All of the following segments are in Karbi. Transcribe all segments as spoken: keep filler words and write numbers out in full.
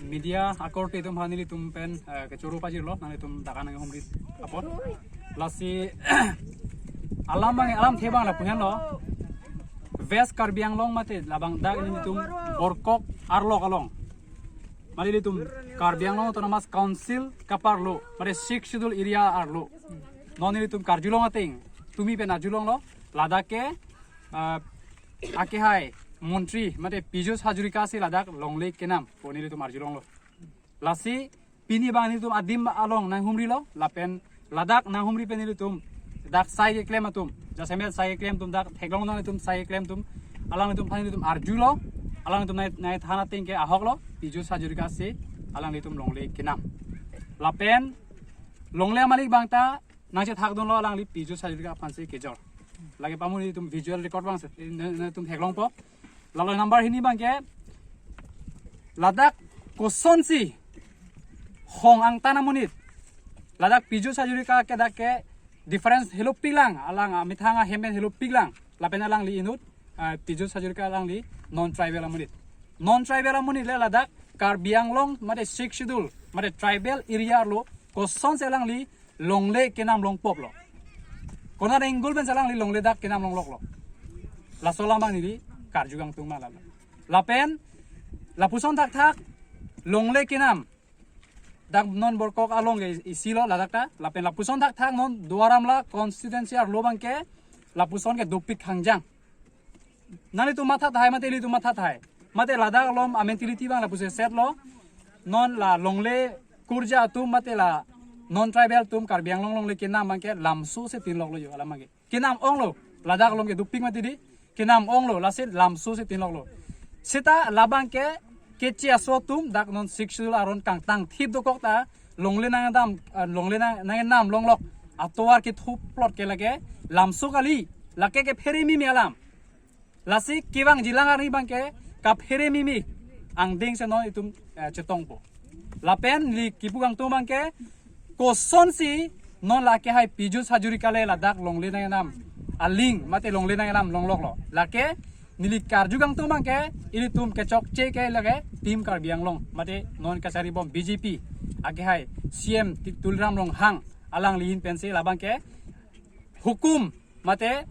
Media akorte atum aphan nelitum pen, eh, kechoro pajirlo, nanglitum dak nang humri apot. Lasi alam abang, alamthe abang lapu henlo. West Karbi Anglong mate labang dak nelitum Borkok arlok along, mate nelitum Karbi Anglong Autonomous Council kaparlo, mate Sixth Schedule area arlo. Non nelitum karjulong ateng, tumi pen arjulonglo, ladak ke, ah, akehai montri mate Pijush Hazarika si ladak longle kenam pu nelitum arjulonglo. Lasi pini abang nelitum adim along nang humrilo, lapen ladak nang humri pen nelitum dak sai keklem atum, jasemet sai keklem atum, dak theklong nang nelitum sai keklem atum, alanglitum aphan nelitum arjulo, alanglitum nai, nai than ateng ke ahoklo, Pijush Hazarika si alanglitum longle kenam. Lapen longle amalik abang ta nangchethakdunlo alangli Pijush Hazarika aphansi kejor. Lake pamu nelitum visual record abang se, ne-, nelitum theklongpo. Lalo number hini abang ke, ladak kosonsi hong angtan amonit, ladak Pijush Hazarika ke dak ke difference helopiklang, alang amethang ahem pen helopiklang, lapen alangli inut, ah, Pijush Hazarika alangli non-tribal amonit. Non-tribal amonit le ladak Karbi Anglong mate Sixth Schedule mate tribal area arlo kosonsi alangli longle kenam longpoplo. Konat angle pensi alangli longle dak kenam longloklo. Laso alam abang neli karju kangtung ma lalo. Lapen lapuson thakthak longle kenam dak non Borkok along ke isilo ladak ta. Lapen lapuson thakthak non Duar Amla constituency arlo abang ke lapuson ke dopik khangjang. Nanglitum matha tahai mate ilitum matha tahai. Mate ladak along a-mentality abang lapusi setlo. Non la longle kurja atum mate la non-tribal atum Karbi Anglong longle kenam abang ke lamso si tinloklo jo alam abang ke. Kenam onglo, ladak along ke dopik mati di. Kenam onglo, lasi lamso si tinloklo. Seta labang ke keche aso atum dak non Sixth Schedule aron kangtangthip dokok ta longle nangdam, eh, longle nang, nangnam longlok atovar kethuplot ke lake lamso kali, lake ke phere mimi alam. Lasi kevangjilang arni abang ke kaphere mimi angdeng si non itum, eh, chetongpo. Lapen neli kipu kangtung abang ke kosonsi non lake hai Pijush Hazarika le ladak longle nangnam aling mate longle nangnam longloklo. Lake neli karju kangtung abang ke ilitum kechokche ke lake Team Karbi Anglong mate non kacharibom B J P akehai C M Ti-, Tuliram Ronghang alangli ahin pensi labang ke hukum mate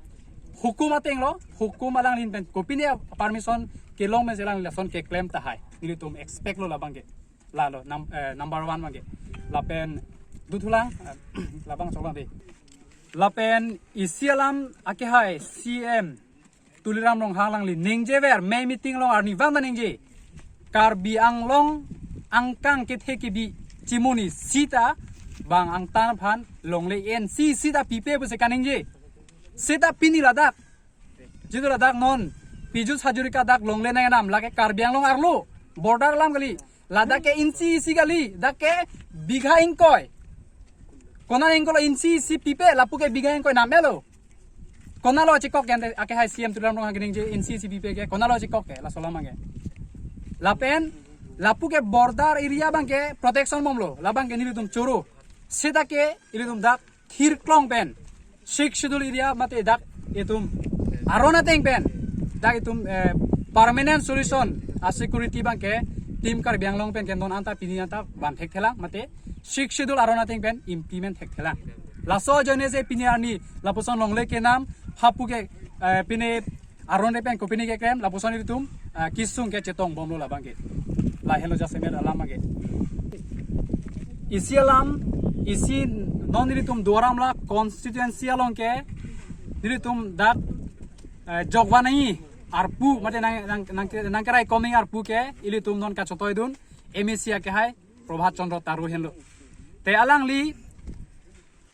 hukum atenglo, hukum alangli ahin pen kopine permission kelong pensi alangli lason keklem tahai. Nelitum expect lo labang ke. Lalo nam-, eh, number one abang ke. Lapen dothulang, eh, labang choklang dei. Lapen isi alam akehai C M Tuliram Ronghang alangli ningjever mei meeting along arnivang ta ningje. Karbi Anglong angkang kethe kebi chimuni sita bang angtan aphan longle ensi sita pipe pusi kaningje. Sita pini ladak jitu ladak non Pijush Hazarika dak longle nangnam lake Karbi Anglong arlo border alam kali. Ladak ke inchi isi kali, dak ke bigha ingkoi. Konat ingkoi lo inchi isi pipe, lapu ke bigha ingkoi nam-elo. Konatlo chekok ke ante akehai C M Tuliram Ronghang keningje inchi isi pipe ke, konatlo chekok ke, laso alam abang ke. Lapen, lapu ke border area abang ke protection bomlo, labang ke nelitum choro. Seta ke, ilitum dak, thirklong pen Sixth Schedule area mate dak itum aron ateng pen dak itum, eh, permanent solution a-security abang ke Team Karbi Anglong pen ke non anta pini anta ban thekthelang mate Sixth Schedule aron ateng pen implement thekthelang. Laso ajoine si pini arni lapuson longle kenam hapu ke, eh, pini aron re pen kopine keklem lapuson ilitum, ah, kesung ke chetong bomlo labang ke. Lahelo jasemet alam abang ke. Isi alam, isi non nelitum Duar Amla constituency along ke nelitum dak, eh, jokvanai arpu mate nang, nang, nang, nangkeraikom arpu ke ilitum non kachotoidun M A C akehai Prabhat Chandra Taro henlo. Te alangli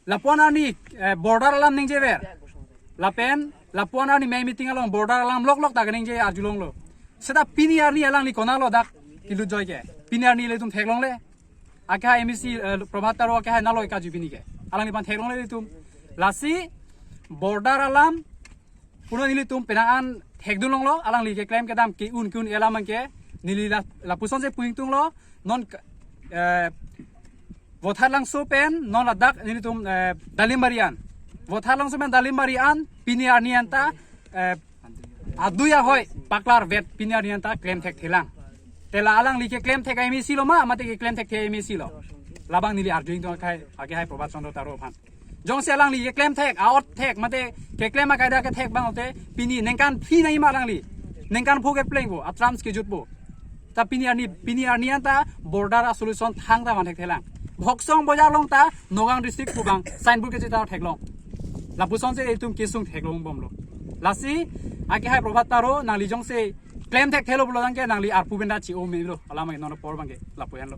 lapu-an arni, eh, border alam ningjever. Lapen lapu-an arni mei meeting along border alam loklok ta kaningje arjulonglo. Seta pini arni alangli konatlo dak kelut joi ke. Pini arni ilitum theklongle. Akehai M A C, eh, Prabhat Taro akehai nalo kaju pini ke. Alangliphan theklongle ilitum. Lasi border alam punon ilitum penang an thekdunlonglo, alangli keklem kedam ke-un ke-un alam abang ke, neli la, lapuson si pu ingtunglo, non, eh, Vothatlangso pen, non ladak nelitum, eh, Dalimbari an. Vothatlangso pen Dalimbari an, pini arni anta, eh, adui ahoi, paklar vet pini arni anta klem thekthelang. Te la alangli keklem thek a-MAC lo ma, mate keklem thekthe a-MAC lo? Labang neli arju ingtung akhai, akehai Prabhat Chandra Taro aphan. Jongsi alangli keklem thek, a-ot thek, mate keklem akaida kethek abang te, pini ningkan phli nangji ma alangli? Ningkan pho keplengpo, a-terms kejutpo. Ta pini arni, pini arni anta border a-solution thangta van thekthelang. Bhoksong Bazar along ta Nagaon district pu abang signboard kechita theklong. Lapusonsi itum kesung theklong bomlo. Lasi akehai Prabhat Taro, nangli jongsi klem thekthelo pulo tangte nangli arpu pen ta chi-o melo. Alam non apor abangke lapu-anlo.